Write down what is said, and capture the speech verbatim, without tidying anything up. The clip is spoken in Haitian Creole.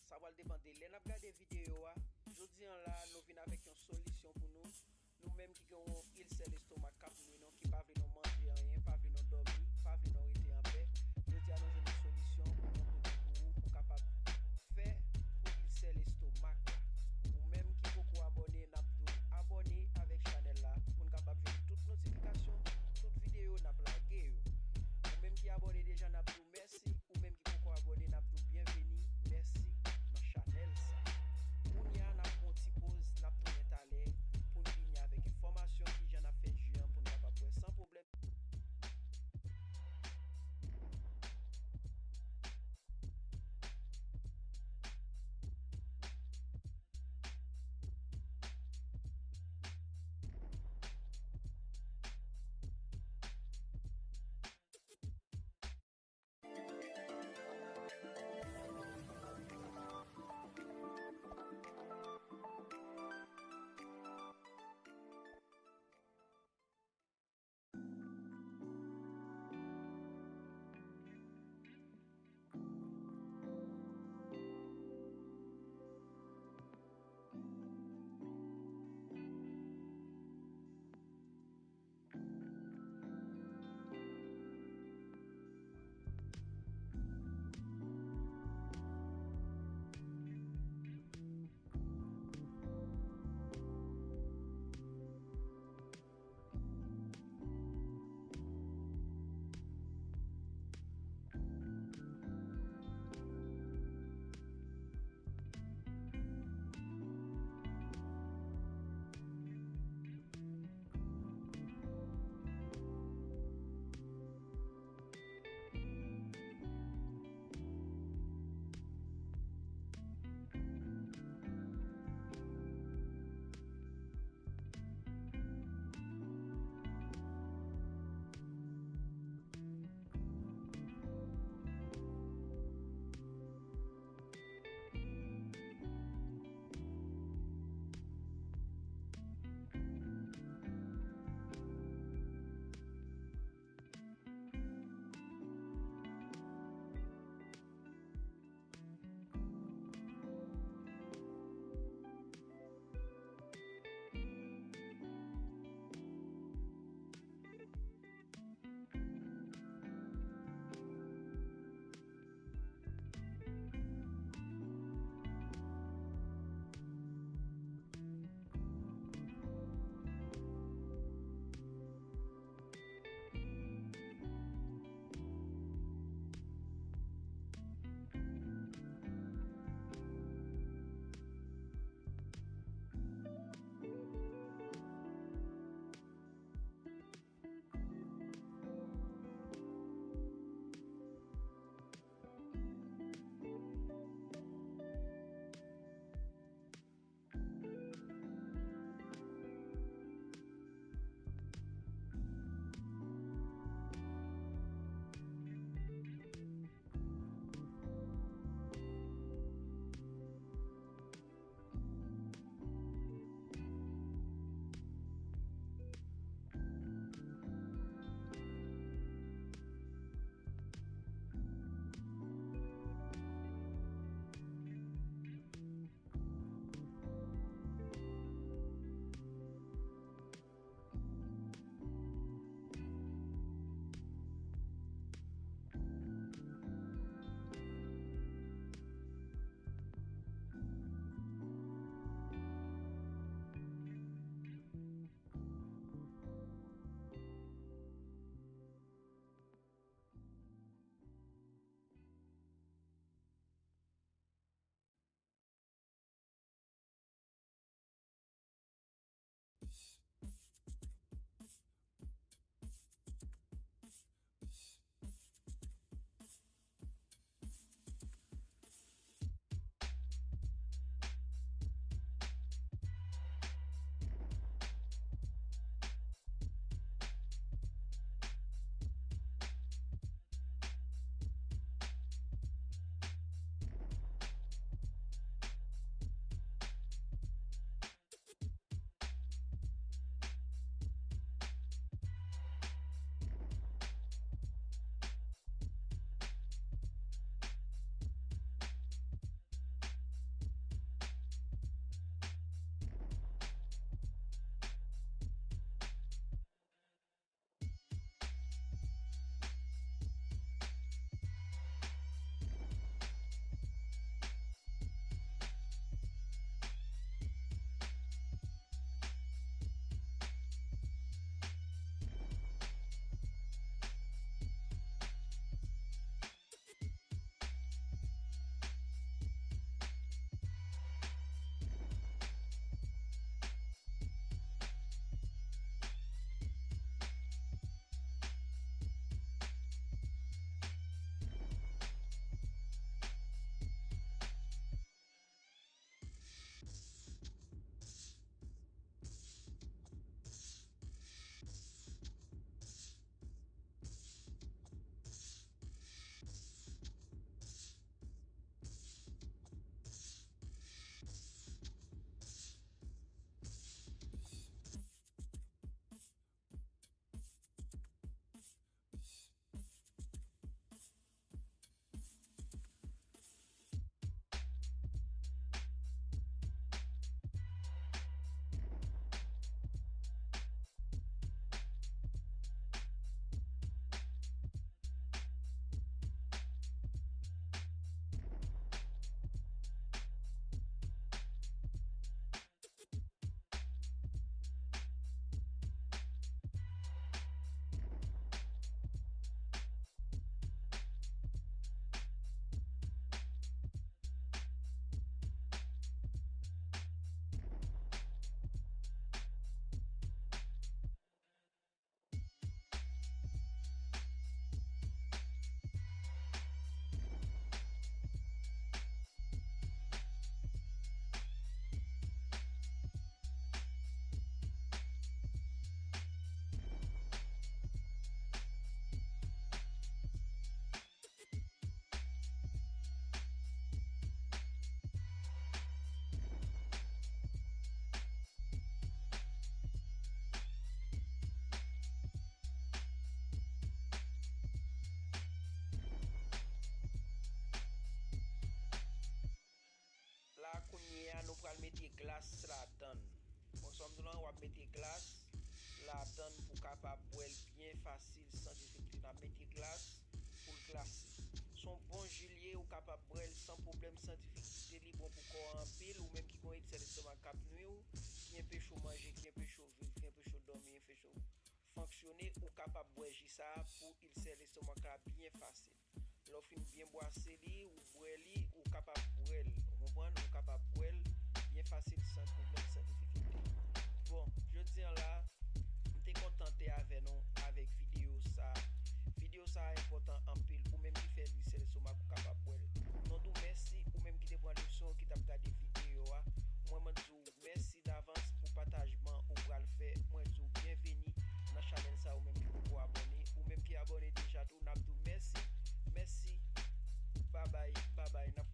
Sa pral depann de lè n ap gade videyo a. Jodi a la, nou vin avèk yon solisyon pou nou. Nou menm ki gen yon ilsè lestomak k ap nwi nou, ki pa vle nou manje anyen, pa vle nou dòmi, pa vle nou rete anpè. Jodi a, nou jwenn yon solisyon pou nou pote pou ou, pou kapab fè pou ilsè lestomak la. Ou menm ki poko abòne, n ap di w abòne avèk chanèl la pou n kapab jwenn tout notifikasyon, tout videyo n ap lage yo. Ou menm ki abòne deja, n ap di w mèsi. Ou menm ki poko abòne, n ap di w byenveni. Mèsi nan chanèl sa. Kounye a, n ap pran yon ti poz, n ap tounen talè pou n vini avèk enfòmasyon kijan n ap fè ji an pou n kapab bwè san pwoblèm. Mete glas ladann. Bon, sa m di w lan, w ap mete glas ladann pou w kapab bwè l byen fasil san difikilte. N ap mete glas pou l glase. Se yon bon ji li ye, ou kapab bwè l san pwoblèm, san difikilte. Li bon pou kò a anpil, ou menm ki gen yon eksè lestomak k ap nwi w, ki enpeche w manje, ki enpeche w viv, ki enpeche w dòmi, enpeche w fonksyone, ou kapab bwè ji sa a pou ilsè lestomak la byen fasil. Lè w fin byen bwase li, ou bwè li, ou kapab bwè l, ou konprann? Ou kapab bwè l byen fasil, san pwoblèm, san difikilte. Bon, jodi a la, m te kontan te avè nou avèk videyo sa a. Videyo sa a enpòtan anpil. Ou menm ki fè ilsè lestomak, ou kapab bwè l. Nou di w mèsi, ou menm ki te pran leson, ki t ap gade videyo a. Mwen, mwen di w mèsi davans pou patajman ou pral fè. Mwen di w byenveni nan chanèl sa, ou menm ki poko abòne. Ou menm ki abòne deja tou, n ap di w mèsi. Mèsi. Babay, babay. N ap